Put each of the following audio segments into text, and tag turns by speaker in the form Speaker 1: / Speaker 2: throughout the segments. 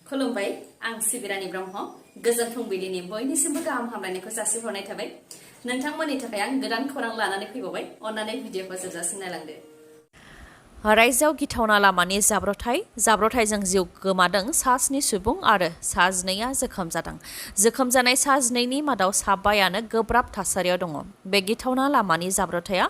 Speaker 1: खुलुमबाय आं सिबिरानि ब्रह्म गोजोन फुंबिलिनि बयनिसिमबो गाहाम हामलायनायखौ जासिहरनाय थाबाय नोंथांमोननि थाखाय आं गोदान खौरां लानानै फैबावबाय अन्नानै भिडिअखौ जोबजासिम नायलांदो रायजोआव गिथावना लामानि जाब्रथायजों जिउ गोमादों सा 7 सुबुं आरो सा 12 जोखोम जादों जोखोम जानाय सा 12नि मादाव सा 5 गोब्राब थासारियाव दङ बे गिथावना लामानि जाब्रथाया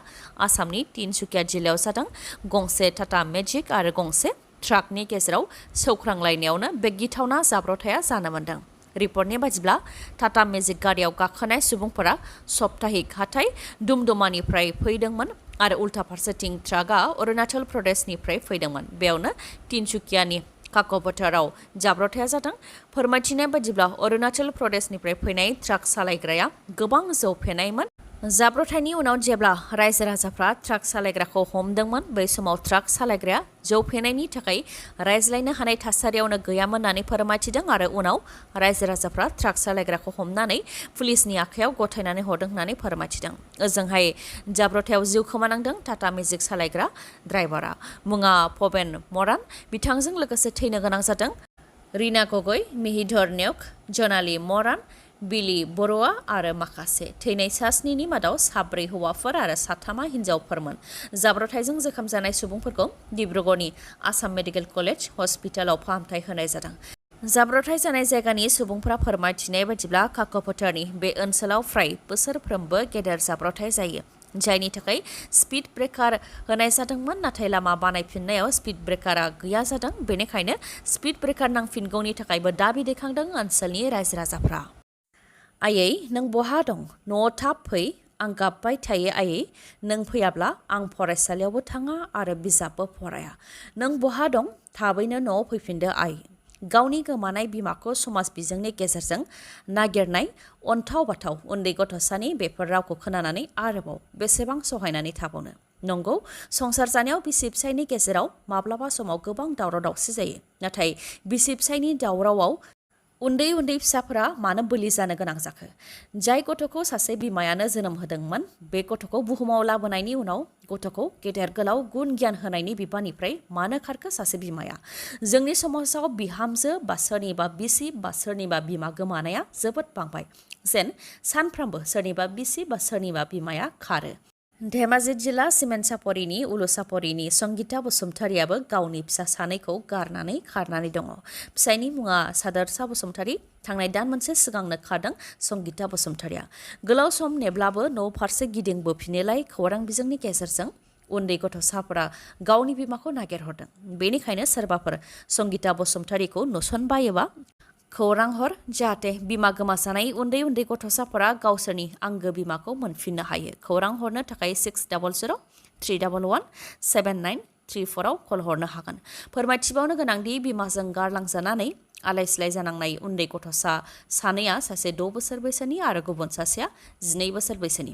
Speaker 1: आसामनि तिनसुकिया जिल्लायाव जादों गंसे टाटा मेजिक आरो गंसे ट्राकनि गेजेराव सौख्रांलायनायावनो बे गिथावना जाब्रथाया जानो मोन्दों रिपर्टनि बायदिब्ला टाटा मेजिक गारियाव गाखोनाय सुबुंफोरा सप्ताहिक हाथाय दुमदुमानिफ्राय फैदोंमोन आरो उल्था फारसेथिं ट्राकआ अरुणाचल प्रदेशनिफ्राय फैदोंमोन बेयावनो तिनसुकियानि काक'पथाराव जाब्रथाया जादों फोरमायथिनाय बायदिब्ला अरुणाचल प्रदेशनिफ्राय फैनाय ट्राक सालायग्राया गोबां जौ फेनायमोन जाब्रथायनि उनाव जेब्ला रायजो राजाफ्रा ट्राक सालायग्राखौ हमदोंमोन बै समाव ट्राक सालायग्राया जौ फेनायनि थाखाय रायज्लायनो हानाय थासारियावनो गैयामोन होननानै फोरमायथिदों आरो उनाव रायजो राजाफ्रा ट्राक सालायग्राखौ हमनानै पुलिसनि आखायाव गथायनानै हरदों होननानै फोरमायथिदों ओजोंहाय जाब्रथायाव जिउ खोमानांदों टाटा मेजिक सालायग्रा ड्राइभारा मुङा पबेन मरान बिथांजों लोगोसे थैनो गोनां जादों रिना गगৈ मिहिधर नेउक जनाली मरान बिली बर'आ आरो माखासे थैनाय सा 7नि मादाव सा 4 हौवाफोर आरो सा 3 हिन्जावफोरमोन जाब्रथायजों जोखोम जानाय सुबुंफोरखौ डिब्रुगड़नि आसाम मेडिकेल कलेज हस्पिटालाव फाहामथाय होनाय जादों जाब्रथाय जानाय जायगानि सुबुंफोरा फोरमायथिनाय बायदिब्ला काक'पथारनि बे ओनसोलाव फ्राय बोसोरफ्रोमबो गेदेर जाब्रथाय जायो जायनि थाखाय स्पिड ब्रेकार होनाय जादोंमोन नाथाय लामा बानायफिननायाव स्पिड ब्रेकारा गैया जादों बेनिखायनो स्पिड ब्रेकार नांफिनगौनि थाखायबो दाबि दैखांदों ओनसोलनि रायजो राजाफ्रा आयै नों बहा दं न'आव थाब फै आं गाबबाय थायो आयै नों फैयाब्ला आं फरायसालियावबो थाङा आरो बिजाबबो फराया नों बहा दं थाबैनो न'आव फैफिनदो आइ गावनि गोमानाय बिमाखौ समाज बिजोंनि गेजेरजों नागिरनाय अन्थाव बाथाव उन्दै गथ'सानि बेफोर रावखौ खोनानानै आरोबाव बेसेबां सहायनानै थाबावनो नंगौ संसार जानायाव बिसि फिसायनि गेजेराव माब्लाबा समाव गोबां दावराव दावसि जायो नाथाय बिसि फिसायनि दावरावाव उन्दै फिसाफोरा मानो बोलि जानो गोनां जाखो जाय गथ'खौ सासे बिमायानो जोनोम होदोंमोन बे गथ'खौ बुहुमाव लाबोनायनि उनाव गथ'खौ गेदेर गोलाव गुन गियान होनायनि बिबाननिफ्राय मानो खारखो सासे बिमाया जोंनि समाजाव बिहामजो बा सोरनिबा बिसि बा सोरनिबा बिमा गोमानाया जोबोद बांबाय जेन सानफ्रामबो सोरनिबा बिसि बा सोरनिबा बिमाया खारो धेमाजि जिल्ला सिमेन्ट-सापरिनि उलुसापरिनि संगिता बसुमतारियाबो गावनि फिसा सानैखौ गारनानै खारनानै दङ फिसायनि मुङा सादोरसा बसुमतारि थांनाय दान मोनसे सिगांनो खारदों संगिता बसुमतारिया गोलाव सम नेब्लाबो न' फारसे गिदिंबोफिनोलाय खौरां बिजोंनि गेजेरजों उन्दै गथ'साफोरा गावनि बिमाखौ नागिरहरदों बेनिखायनो सोरबाफोर संगिता बसुमतारिखौ नुसनबायोबा खौरां हर जाहाथे बिमा गोमाजानाय उन्दै गथ'साफोरा गावसोरनि आंगो बिमाखौ मोनफिननो हायो खौरां हरनो थाखाय 6003117934 आव कल हरनो हागोन फोरमायथिबावनो गोनांदि बिमाजों गारलांजानानै आलाय सिलाय जानांनाय उन्दै गथ'सा सानैया सासे 6 बोसोर बैसोनि आरो गुबुन सासेया 12 बोसोर बैसोनि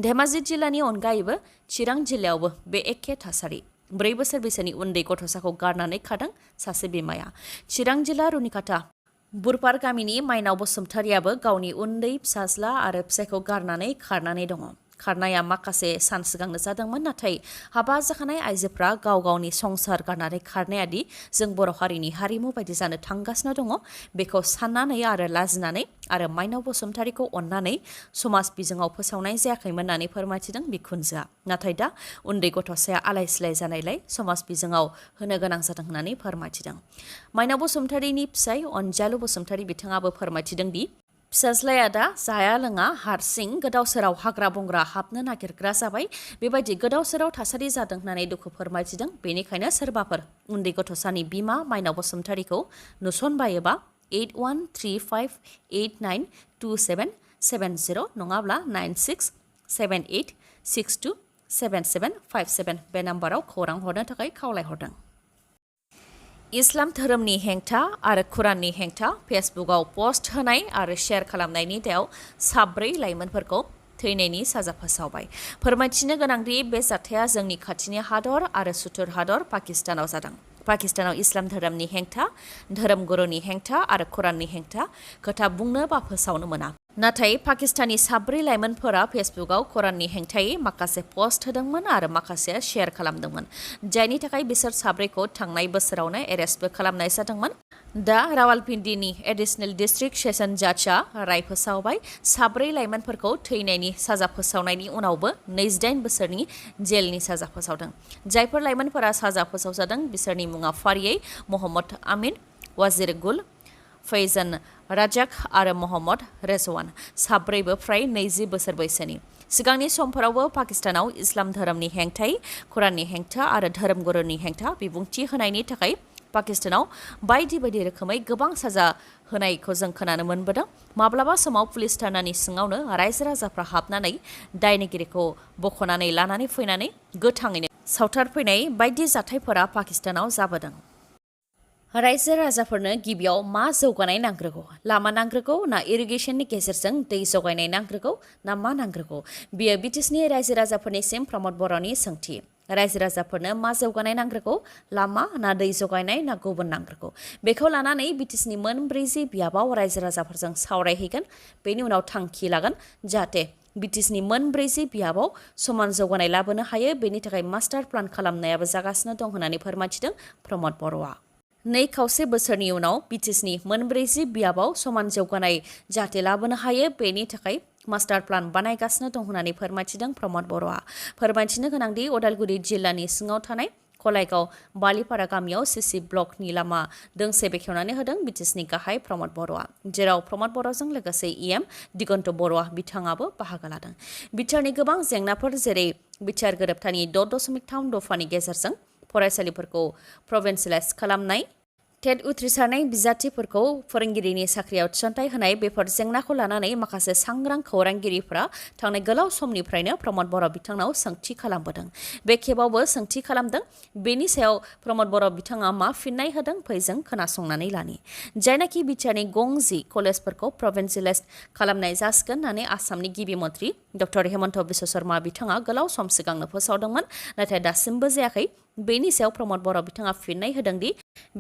Speaker 1: धेमाजि जिल्लानि अनगायैबो चिरां जिल्लायावबो बे एखे थासारि 4 बोसोर बैसोनि उन्दै गथ'साखौ गारनानै खारदों सासे बिमाया चिरां जिल्ला रुनिकाटा बुरपार गामिनि माइनाव बसुमतारियाबो गावनि उन्दै फिसाज्ला आरो फिसायखौ गारनानै खारनानै दङ खारनाया माखासे सान सिगांनो जादोंमोन नाथाय हाबा जाखानाय आइजोफ्रा गाव गावनि संसार गारनानै खारनायादि जों बर' हारिनि हारिमु बायदि जानो थांगासिनो दङ बेखौ साननानै आरो लाजिनानै आरो माइनाव बसुमतारिखौ अननानै समाज बिजोङाव फोसावनाय जायाखैमोन होननानै फोरमायथिदों बिखुनजोआ नाथाय दा उन्दै गथ'साया आलाय सिलाय जानायलाय समाज बिजोङाव होनो गोनां जादों होननानै फोरमायथिदों माइनाव बसुमतारिनि फिसाय अनजालु बसुमतारि बिथाङाबो फोरमायथिदों दि फिसाज्लाया दा जाया लोङा हारसिं गोदाव सोराव हाग्रा बंग्रा हाबनो नागिरग्रा जाबाय बेबायदि गोदाव सोराव थासारि जादों होननानै दुखु फोरमायथिदों बेनिखायनो सोरबाफोर उन्दै गथ'सानि बिमा माइनाव बसुमतारिखौ नुसनबायोबा 8135892770 नङाब्ला 9678627757 बे नाम्बाराव खौरां हरनो थाखाय खावलायहरदों इस्लाम धोरोमनि हेंथा आरो खुराननि हेंथा फेसबुकआव पस्ट होनाय आरो शेयार खालामनायनि दायाव सा 4 लाइमोनफोरखौ थैनायनि साजा फोसावबाय फोरमायथिनो गोनांदि बे जाथाया जोंनि खाथिनि हादर आरो सुथुर हादर पाकिस्तानाव जादों पाकिस्तानाव इस्लाम धोरोमनि हेंथा धोरोम गुरुनि हेंथा आरो खुराननि हेंथा खोथा बुंनो बा फोसावनो मोना नाथाय पाकिस्तानी साब्रै लाइमोनफोरा फेसबुकआव खौरांनि हेंथायै माखासे पोस्ट होदोंमोन आरो माखासेया शेयार खालामदोंमोन, जायनि थाखाय बिसोर साब्रैखौ थांनाय बोसोरावनो एरेस्टबो खालामनाय जादोंमोन। दा रावलपिंडीनि एडिशनेल डिस्ट्रिक्ट सेशन जाजआ राय फोसावबाय साब्रै लाइमोनफोरखौ थैनायनि साजा फोसावनायनि उनावबो 28 बोसोरनि जेलनि साजा फोसावदों। जायफोर लाइमोनफोरा साजा फोसावजादों बिसोरनि मुङा फारियै मोहम्मद आमिन, वाजिर गुल, फैजान राजाक आरो मोहम्मद रेजवान, साब्रैबो फ्राय 20 बोसोर बैसोनि। सिगांनि समफोरावबो पाकिस्तानाव इस्लाम धोरोमनि हेंथायै कुराननि हेंथा आरो धोरोम गुरुनि हेंथा बिबुंथि होनायनि थाखाय पाकिस्तानाव बायदि बायदि रोखोमै गोबां साजा होनायखौ जों खोनानो मोनबोदों। माब्लाबा समाव पुलिस थानानि सिङावनो रायजो राजाफ्रा हाबनानै दायनिगिरिखौ बख'नानै लानानै फैनानै गोथाङैनो सावथारफैनाय बायदि जाथायफोरा पाकिस्तानाव जाबोदों। रायजो राजाफोरनो गिबियाव मा जौगानाय नांग्रोगौ? लामा नांग्रोगौ ना इरिगेसननि गेजेरजों दै जगायनाय नांग्रोगौ ना मा नांग्रोगौ? बियो बिटिसिनि रायजो राजाफोरनिसिम प्रमद बर'नि सोंथि। रायजो राजाफोरनो मा जौगानाय नांग्रोगौ? लामा ना दै जगायनाय ना गुबुन नांग्रोगौ? बेखौ लानानै बिटिसिनि मोनब्रैजि बियाबाव रायजो राजाफोरजों सावरायहैगोन। बेनि उनाव थांखि लागोन जाहाथे बिटिसिनि मोनब्रैजि बियाबाव समान जौगानाय लाबोनो हायो। बेनि थाखाय मास्टार प्लान खालामनायाबो जागासिनो दं होननानै फोरमायथिदों प्रमद बर'आ। 2.5 बोसोरनि उनाव बिटिसिनि मोनब्रैजि बियाबाव समान जौगानाय जाहाथे लाबोनो हायो बेनि थाखाय मास्टार प्लान बानायगासिनो दं होननानै फोरमायथिदों प्रमद बर'आ। फोरमायथिनो गोनांदि उदालगुरि जिल्लानि सिङाव थानाय कलाइगाव बालिपारा गामियाव सिसि ब्लकनि लामा दोंसे बेखेवनानै होदों बिटिसिनि गाहाय प्रमद बर'आ, जेराव प्रमद बर'जों लोगोसे इएम दिगन्त बर'आ बिथाङाबो बाहागो लादों। बिटिआरनि गोबां जेंनाफोर जेरै बिटिआर गोरोबथानि 6.3 दफानि गेजेरजों फरायसालिफोरखौ प्रभिन्सियेलाइज खालामनाय, टेट उथ्रिसारनाय बिजाथिफोरखौ फोरोंगिरिनि साख्रियाव थिसनथाइ होनाय, बेफोर जेंनाखौ लानानै माखासे सांग्रां खौरांगिरिफोरा थांनाय गोलाव समनिफ्रायनो प्रमद बर' बिथांनाव सोंथि खालामबोदों। बे खेबावबो सोंथि खालामदों। बेनि सायाव प्रमद बर' बिथाङा मा फिननाय होदों फैजों खोनासंनानै लानि। जायनाखि बिटिआरनि गं10 कलेजफोरखौ प्रभिन्सियेलाइज खालामनाय जासिगोन होननानै आसामनि गिबि मन्थ्रि डक्टर हेमन्त बिश्व शर्मा बिथाङा गोलाव सम सिगांनो फोसावदोंमोन, नाथाय दासिमबो जायाखै। बेनि सायाव प्रमद बर' बिथाङा फिननाय होदोंदि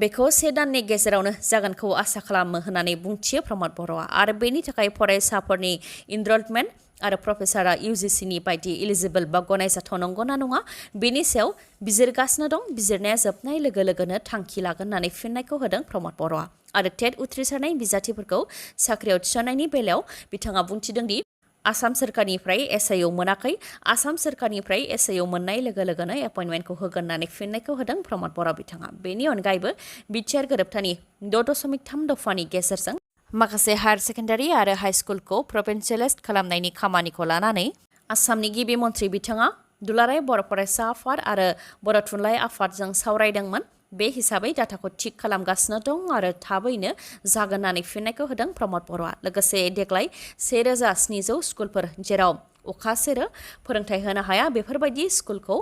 Speaker 1: बेखौ 1 दाननि गेजेरावनो जागोनखौ आसा खालामो होननानै बुंथियो प्रमद बर'आ। आरो बेनि थाखाय फरायसाफोरनि इनरलमेन्ट आरो प्रफेसारआ इउजिसिनि बायदि इलिजिबल बा गनायजाथाव नंगौना नङा बेनि सायाव बिजिरगासिनो दं। बिजिरनाया जोबनाय लोगो लोगोनो थांखि लागोन होननानै फिननायखौ होदों प्रमद बर'आ। आरो टेट उथ्रिसारनाय बिजाथिफोरखौ साख्रियाव थिसननायनि बेलायाव बिथाङा बुंथिदोंदि आसाम सोरखारनिफ्राय एसआइअ मोनाखै। आसाम सोरखारनिफ्राय एसआइअ मोननाय लोगो लोगोनो एपइन्टमेन्टखौ होगोन होननानै फिननायखौ होदों प्रमद बर' बिथाङा। बेनि अनगायैबो बिटिआर गोरोबथानि 6.3 दफानि गेजेरजों माखासे हायार सेकेन्डारि आरो हाइ स्कुलखौ प्रभिन्सियेलाइज खालामनायनि खामानिखौ लानानै आसामनि गिबि मन्थ्रि बिथाङा दुलाराय बर' फरायसा आफाद आरो बर' थुनलाइ आफादजों सावरायदोंमोन। बे हिसाबै डाटाखौ थिक खालामगासिनो दं आरो थाबैनो जागोन होननानै फिननायखौ होदों प्रमद बर'आ। लोगोसे देग्लाय 1700 स्कुलफोर जेराव अखा सेरो फोरोंथाइ होनो हाया बेफोरबायदि स्कुलखौ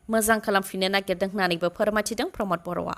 Speaker 1: मोजां खालामफिननो नागिरदों होननानैबो फोरमायथिदों प्रमद बर'आ।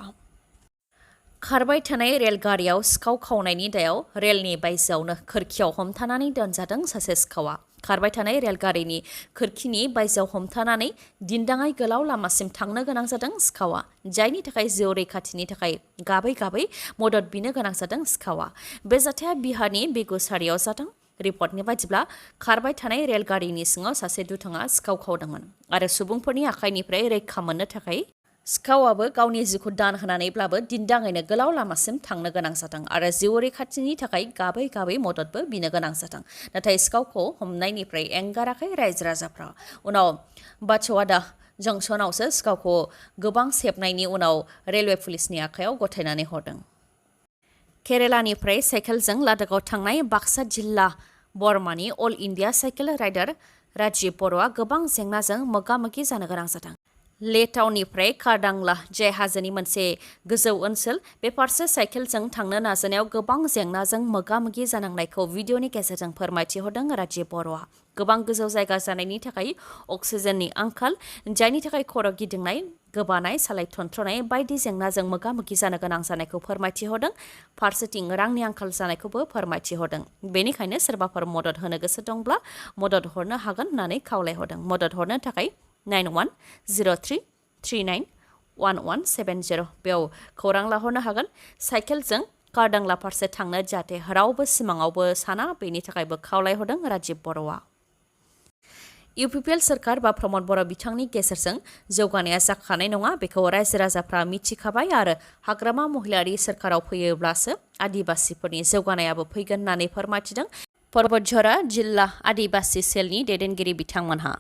Speaker 1: खारबाय थानाय रेलगारियाव सिखाव खावनायनि दायाव रेलनि बायजोआवनो खोरखियाव हमथानानै दोनजादों सासे सिखावा। खारबाय थानाय रेलगारिनि खोरखिनि बायजोआव हमथानानै दिन्दाङै गोलाव लामासिम थांनो गोनां जादों सिखावा, जायनि थाखाय जिउ रैखाथिनि थाखाय गाबै गाबै मदद बिनो गोनां जादों सिखावा। बे जाथाया बिहारनि बेगुसरायाव जादों। रिपर्टनि बायदिब्ला खारबाय थानाय रेलगारिनि सिङाव सासे दुथाङा सिखाव खावदोंमोन आरो सुबुंफोरनि आखाइनिफ्राय रैखा मोननो थाखाय सिखावाबो गावनि जिउखौ दान होनानैब्लाबो दिन्दाङैनो गोलाव लामासिम थांनो गोनां जादों आरो जिउ रैखाथिनि थाखाय गाबै गाबै मददबो बिनो गोनां जादों। नाथाय सिखावखौ हमनायनिफ्राय एंगाराखै रायजो राजाफ्रा। उनाव बाचवादा जंसनावसो सिखावखौ गोबां सेबनायनि उनाव रेलवे पुलिसनि आखायाव गथायनानै हरदों। केरेलानिफ्राय साइकेलजों लादाखआव थांनाय बाक्सा जिल्ला बरमानि अल इन्डिया साइकेल राइडार राजीब बर'आ गोबां जेंनाजों मोगा मोगि जानो गोनां जादों। ले टाउननिफ्राय खारदांला जाय हाजोनि मोनसे गोजौ ओनसोल बे फारसे साइकेलजों थांनो नाजानायाव गोबां जेंनाजों मोगा मोगि जानांनायखौ भिडिअनि गेजेरजों फोरमायथिहरदों राजीब बर'आ। गोबां गोजौ जायगा जानायनि थाखाय अक्सिजेननि आंखाल, जायनि थाखाय खर' गिदिंनाय, गोबानाय, सालाय थनथ्रनाय बायदि जेंनाजों मोगा मोगि जानो गोनां जानायखौ फोरमायथिहरदों। फारसेथिं रांनि आंखाल जानायखौबो फोरमायथिहरदों। बेनिखायनो सोरबाफोर मदद होनो गोसो दंब्ला मदद हरनो हागोन होननानै खावलायहरदों। मदद हरनो थाखाय 9103391170 बेयाव खौरां लाहरनो हागोन। साइकेलजों कारदांला फारसे थांनो जाहाथे रावबो सिमाङावबो साना बेनि थाखायबो खावलायहरदों राजीब बर'आ। UPPL सोरखार बा प्रमद बर' बिथांनि गेजेरजों जौगानाया जाखानाय नङा बेखौ रायजो राजाफ्रा मिथिखाबाय आरो हाग्रामा महिलारि सोरखाराव फैयोब्लासो आदिबासिफोरनि जौगानायाबो फैगोन होननानै फोरमायथिदों पर्बतझरा जिल्ला आदिबासि सेलनि दैदेनगिरि बिथांमोनहा।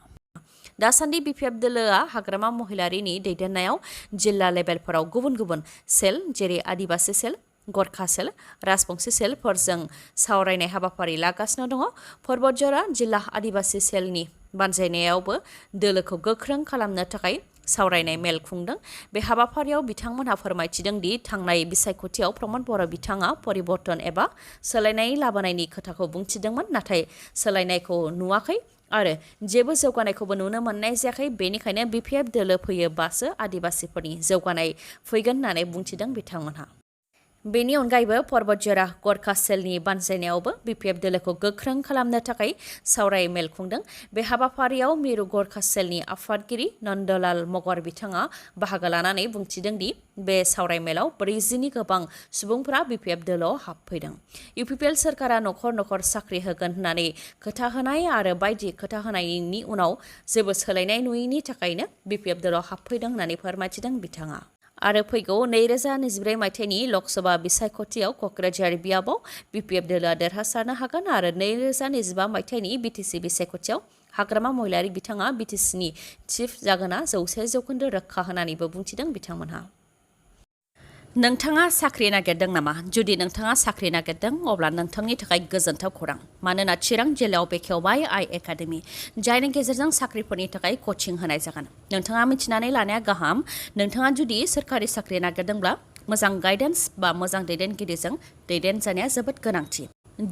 Speaker 1: दासान्दि BPF दोलोआ हाग्रामा महिलारिनि दैदेननायाव जिल्ला लेभेलफोराव गुबुन गुबुन सेल जेरै आदिबासि सेल, गरखा सेल, राजबंसि सेलफोरजों सावरायनाय हाबाफारि लागासिनो दङ। पर्बतझरा जिल्ला आदिबासि सेलनि बानजायनायावबो दोलोखौ गोख्रों खालामनो थाखाय सावरायनाय मेल खुंदों। बे हाबाफारियाव बिथांमोनहा फोरमायथिदों दि थांनाय बिसायख'थियाव प्रमद बर' बिथाङा परिबर्तन एबा सोलायनाय लाबोनायनि खोथाखौ बुंथिदोंमोन नाथाय सोलायनायखौ नुवाखै आरो जेबो जौगानायखौबो नुनो मोननाय जायाखै बेनिखायनो BPF दोलो फैयोबासो आदिबासिफोरनि जौगानाय फैगोन होननानै बुंथिदों बिथांमोनहा। बेनि अनगायैबो पर्बतझरा गरखा सेलनि बानजायनायावबो BPF दोलोखौ गोख्रों खालामनो थाखाय सावराय मेल खुंदों। बे हाबाफारियाव मिरु गरखा सेलनि आफादगिरि नन्दलाल मगर बिथाङा बाहागो लानानै बुंथिदों दि बे सावरायमेलाव 40नि गोबां सुबुंफोरा BPF दोलोआव हाबफैदों। UPPL सोरखारा नखर नखर साख्रि होगोन होननानै खोथा होनाय आरो बायदि खोथा होनायनि उनाव जेबो सोलायनाय नुयैनि थाखायनो BPF दोलोआव हाबफैदों होननानै फोरमायथिदों बिथाङा। आरो फैगौ 2024 मायथाइनि लकसभा बिसायख'थियाव क'क्राझार बियाबाव BPF दोलोआ देरहासारनो हागोन आरो 2025 मायथाइनि BTC बिसायख'थियाव हाग्रामा महिलारि बिथाङा BTCनि चिफ जागोना 100% रोखा होननानैबो बुंथिदों बिथांमोनहा। नोंथाङा साख्रि नागिरदों नामा? जुदि नोंथाङा साख्रि नागिरदों अब्ला नोंथांनि थाखाय गोजोनथाव खौरां। मानोना चिरां जिल्लायाव बेखेवबाय आइ एकाडेमि जायनि गेजेरजों साख्रिफोरनि थाखाय कचिं होनाय जागोन। नोंथाङा मिथिनानै लानाया गाहाम। नोंथाङा जुदि सोरखारि साख्रि नागिरदोंब्ला मोजां गाइडेन्स बा मोजां दैदेनगिरिजों दैदेनजानाया जोबोद गोनांथि।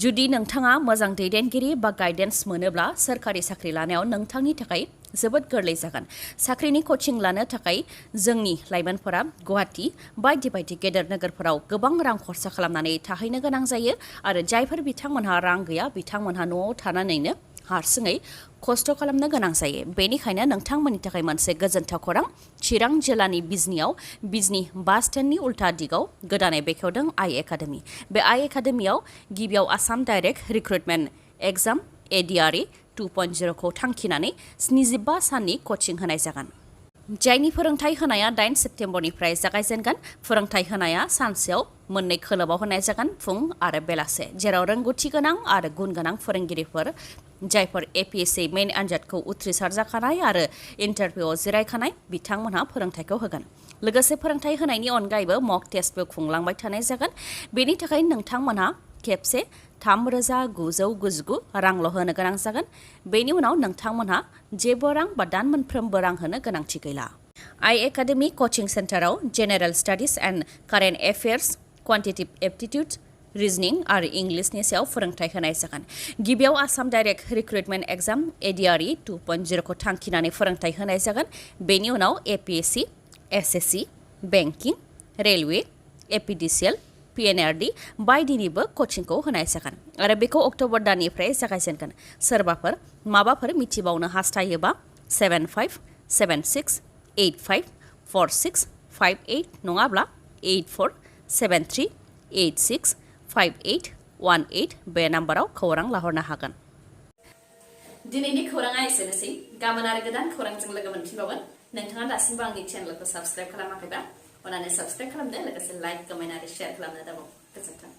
Speaker 1: जुदि नोंथाङा मोजां दैदेनगिरि बा गाइडेन्स मोनोब्ला सोरखारि साख्रि लानायाव नोंथांनि थाखाय जोबोद गोरलै जागोन। साख्रिनि कचिं लानो थाखाय जोंनि लाइमोनफोरा गुवाहाटी बायदि बायदि गेदेर नोगोरफोराव गोबां रां खरसा खालामनानै थाहैनो गोनां जायो आरो जायफोर बिथांमोनहा रां गैया बिथांमोनहा न'आव थानानैनो हारसिङै खस्थ' खालामनो गोनां जायो। बेनिखायनो नोंथांमोननि थाखाय मोनसे गोजोनथाव खौरां। चिरां जिल्लानि बिजनी बास स्टेन्डनि उल्था दिगाव गोदानै बेखेवदों आइ एकाडेमि। बे आइ एकाडेमियाव गिबियाव Assam direct recruitment exam ADRE 2.0 खौ थांखिनानै 75 साननि कचिं होनाय जागोन। जायनि फोरोंथाय होनाया 8 सेप्तेम्बरनिफ्राय जागायजेनगोन। फोरोंथाय होनाया सानसेयाव मोननै खोलोबाव होनाय जागोन फुं आरो बेलासे जेराव रोंगौथि गोनां आरो गुन गोनां फोरोंगिरिफोर जायफोर APSC मेइन आनजादखौ उथ्रिसार जाखानाय आरो इन्टारभिउआव जिरायखानाय बिथांमोनहा फोरोंथायखौ होगोन। लोगोसे फोरोंथाय होनायनि अनगायैबो मक टेस्टबो खुंलांबाय थानाय जागोन। बेनि थाखाय नोंथांमोनहा खेबसे 3,999 रांल' होनो गोनां जागोन। बेनि उनाव नोंथांमोनहा जेबो रां बा दान मोनफ्रोमबो रां होनो गोनांथि गैला। आइ एकाडेमि कचिं सेन्टाराव general studies and current affairs, quantitative aptitude, reasoning आरो इंलिसनि सायाव फोरोंथाय होनाय जागोन। गिबियाव Assam direct recruitment exam ADRE 2.0 खौ थांखिनानै फोरोंथाय होनाय जागोन। बेनि उनाव APSC, SSC, banking, railway, APDCL, PNRD बायदिनिबो कचिंखौ होनाय जागोन आरो बेखौ अक्ट'बर दाननिफ्राय जागायजेनगोन। सोरबाफोर माबाफोर मिथिबावनो हास्थायोबा 7576854658 नङाब्ला 8473865818 बे नाम्बाराव खौरां लाहरनो हागोन। दिनैनि खौराङा एसेनोसै। गाबोन आरो गोदान खौरांजों लोगो मोनफिनबावगोन। नोंथाङा दासिमबो आंनि चेनेलखौ साबस्क्राइब खालामाखैबा अन्नानै साबस्क्राइब खालामदो लोगोसे लाइक, कमेन्ट आरो शेयार खालामनो दाबाव। गोजोन्थों।